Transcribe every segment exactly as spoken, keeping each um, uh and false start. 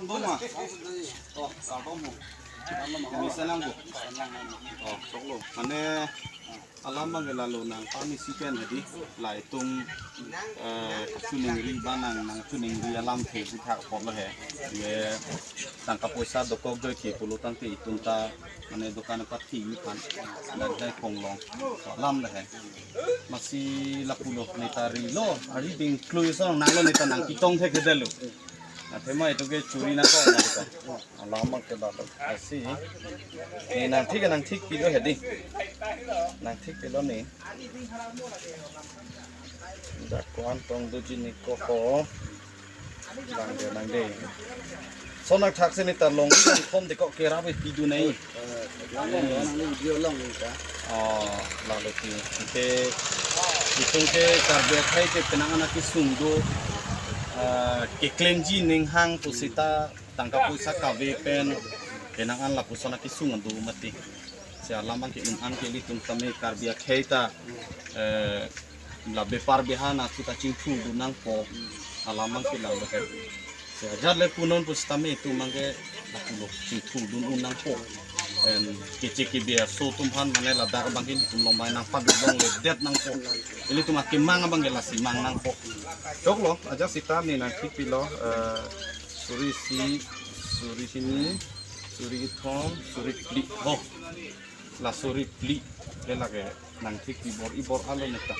Boma. Oh, kardom ho. Mesen lang bo. Oh, choklo. Mane alam abang ke lalo nangpame isi pen hedi. Laitum, eh, chuningri ba nang nangchuningri alamthe puthak apotlo he. Ye tangka poisa dokok joike pulo tangte itum ta mane dokan pathi aphan dak dai konglong alam le he. Masi lapulo neta rilo, ari ding klui song nanglo neta nangketong thekthedetlo. Athema itum ke churi nangkok nangkok. Alam abang ke lalo. Lasi ne nangthik nangthik pilo hedi. Nangthik pilo ne. Dak ko-an tong doji ne ko ho. Langde, langde. Sonakthak si neta long thom te ko kerap pidun nai. Lang, lang, lang, video long neta. Oh, lalo ti. Te itum ke Karbi akhei ke penang an akesung do, eh, keklengji aning hang pusita tangka poisa kave pen penang an lapuson akesung an do mati. Si alam abang ke un-an ke ilitum tame Karbi akhei ta, eh, la bepar beha nangthu ta chingthurdun nangpo. Alam abang ke lalo he. Si ajat le punon pusitame itum abang ke lapulo chingthurdun un nangpo. En kechek kebe aso atum aphan mane ladak abang ke itum longbai nangpaduk longledet nangpo. Ilitum akemang abang ke lasi mang nangpo. Choklo, ajat sita ne nangthik pilo, eh, suri isi, suri hini, suri kethom, suri phli. Oh. La suri phli ke lake nangthik pi bor-i bor-alo neta.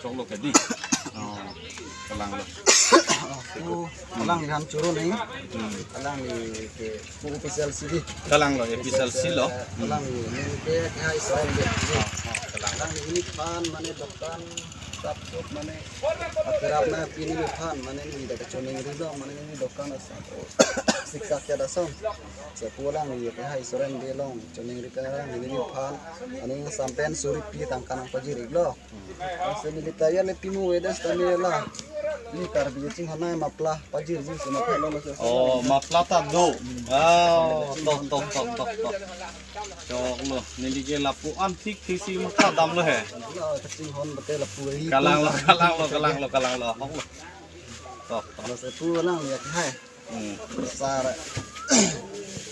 Choklo ke di. Oh, kalanglo. Oh, alangli han choro nai. Hmm. Alangli ke pu official si di. Kalanglo, official si lo. Alangli ke, ke hai soal de. Oh, oh, kalang. Alangli neliphan mane dokan sap sop mane akerap nangpi neliphan mane neli dak kachiningri lo mane neli dokan asap. Sikak ya dasom. Sepu alangli ke hai soal de long. Chiningri pen alangli neliphan aning sampen suri phli tangka nangpajir-iklo. Lasi neli ta ya le pimu wedas ta neli la. Neli Karbi chinghon nai mapla pajirji si mapla lo. Oh, mapla ta do. Oh, tok, tok, tok, tok, tok. Choklo, neli ke lapu-an thik thik si mapla damlo he. La kachinghon bate lapu ai. Kalanglo, kalanglo, kalanglo, kalanglo. Hoklo. Tok, tok. Lasi pu alangli ke hai. Hmm. Sar.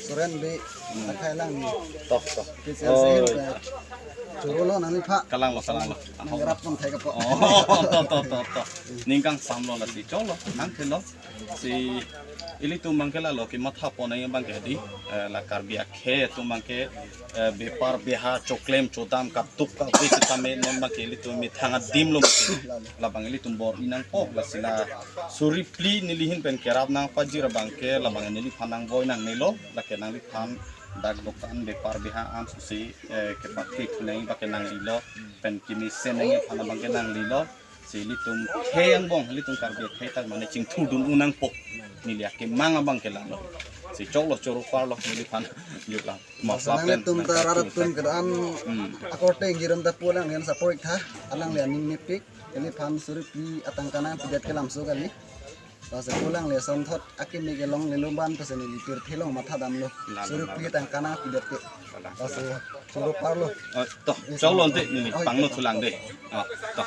Soal de. Hmm. Akhei alangli. Tok, tok. Ke sel Oh, sel iya. Choro lo nangliphan. Kalanglo, kalanglo. Nangrap pon thai kapo. Oh, tok, tok, tok, tok. Ning kangsamlo lasi choklo, nangthelo. Si ilitum abang ke lalo kematha pon nai abang ke di, eh, la Karbi akhei atum abang ke, eh, bepar beha choklem chodam katuk kave sitame non abang ke ilitum methang adim lo abang ke. Labang ilitum bor-i nangpo lasi la suri phli neli ahin pen kerap nangpajir abang ke labang neliphan nangvoi nangnelo, lake nangliphan dak dokan bepar beha an susi, eh, kepakik nai abang ke nanglelo, pen kemesen nangphan abang ke nanglelo. Si ilitum khei angbong, ilitum Karbi akhei ta mane chingthurdun un nangpo. Neli akemang abang ke lalo. Si choklo choro parlo neliphan jutlang. Masa Masalah pen tum ta nangkatu rarat tum pen. Kedan Hmm. akorte inggirum ta pu alangli an support tha. Alangli aning mepik. Neliphan suri phli atangka nangpidet ke lamso kali. Lasi pu alangli asonthot akimi ke longlelo ban pesen neli pirthe along matha damlo. Lalo, Suri lalo. Phli tangka nangpidet ke. Lalo. Lasi choro parlo. Oh, to, Yes, choklo sir. Ante neli Oh, pangno iya. Thulang de. Oh, to.